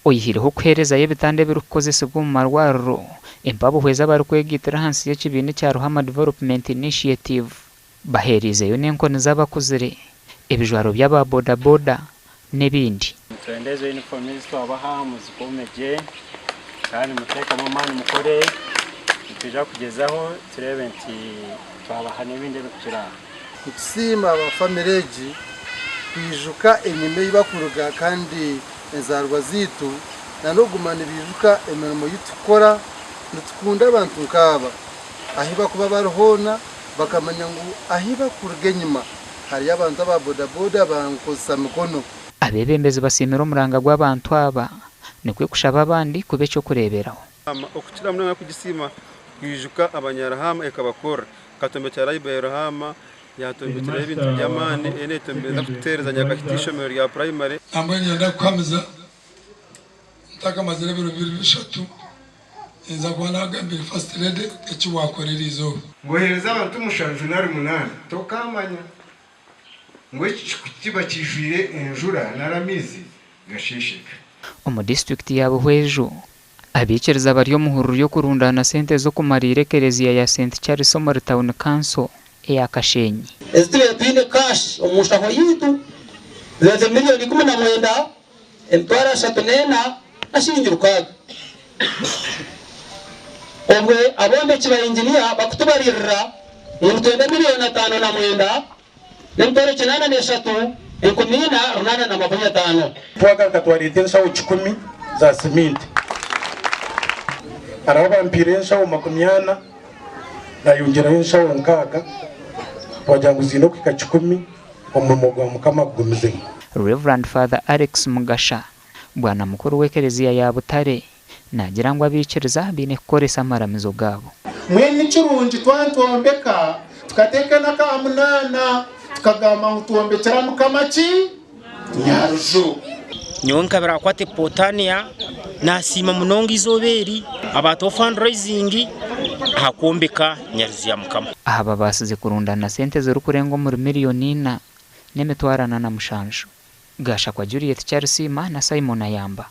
Oyihireho okuheerezayo ebitanda ebirikukozesibwa omu marwariro, empabuhwezi abarikwegaitira ahansi y'ekibiina ekya Ruhama Development Initiative baheereizeyo n'enkoni z'abakuzire, ebijwaro by'aba boda boda n'ebindi. Nitwenda ezo yunifoomu ezi twabaha muzikuume gye kandi muteekemu amaani mukore. Nitwija kugyezaho tureebe nti twabaha n'ebindi ebirikukira aha. Nitusiima aba famire egi kwijuka enyima ei bakuruga kandi enzaarwa zaitu na n'okuguma nibaijuka emirimo ei tukukora. Nitukunda abantu nk'aba ahu bakuba bari hoona bakamanya ngu ahu bakuruga enyima hariyo abantu aba bodaboda ba nkozesa mikono. Abeebembezi basiimire omuranga gw'abantu aba nikwo kushaba abandi kuba eky'okureeberaho. Okukira munonga kugisiima kwijuka abanyarahama ekabakorera. Ekatwombekyera library Ruhama, yatwombekyerayo ebintu by'amaani, eriyo neetwebembeza kututeereza Nyakahita eishomero rya purayimare. Nambwenu niinyenda kukuhamiza ntakamazire ebiro biri bishatu ninza kuba nagambire First Lady eki wakora eriizooba. Ngu oheereze abantu mushanju nari munaana, tokaamanya. Ngu ekicu ku kiba kiijwire enjura nari amaizi, gasheesheka. Omu disiturikiti ya Buhweju, Abaikiriza bari omu hururu y'okurundaana sente z'okumariira ekereziya ya St Charles omuri tauni kanso eya Kashenyi. Ezi tubaire twine cash omu nshaho yaitu zibaire milioni 19, 304 na shiringi 6. Obwe abombeki ba inginiya bakutubariirira ngu nitwenda milioni 59 803, 4850. Twagaruka twareeta enshaho kikumi za siminti. Hariho abampaire enshaho 40, nayongyeraho enshaho nkaaga, twagira ngu ziine okuhika kikumi, omurimo gwa Mukama gugumizemu. Rev. Father Alex Mugasha, Bwana mukuru w'ekereziya ya Butare, naagira ngu abaikiriza baine kukoresa amaramizo gaabo. Mbwenu ni kirungi twaba nitwombeka tukateeka n'aka munaana tukagamba ngu twombekyera Mukama ki? Nyaruju. Nyowe nka Birakwate Potania nasiima munonga eizooba eri abaataho fundraising aha kwombeka Nyaruju ya Mukama. Aha babaasize kurundaana sente zirikurenga omuri miriyoni ina n'emitwaro ana na mushanju. Gashakwa Juliet Kyarisiima na Simon Ayamba.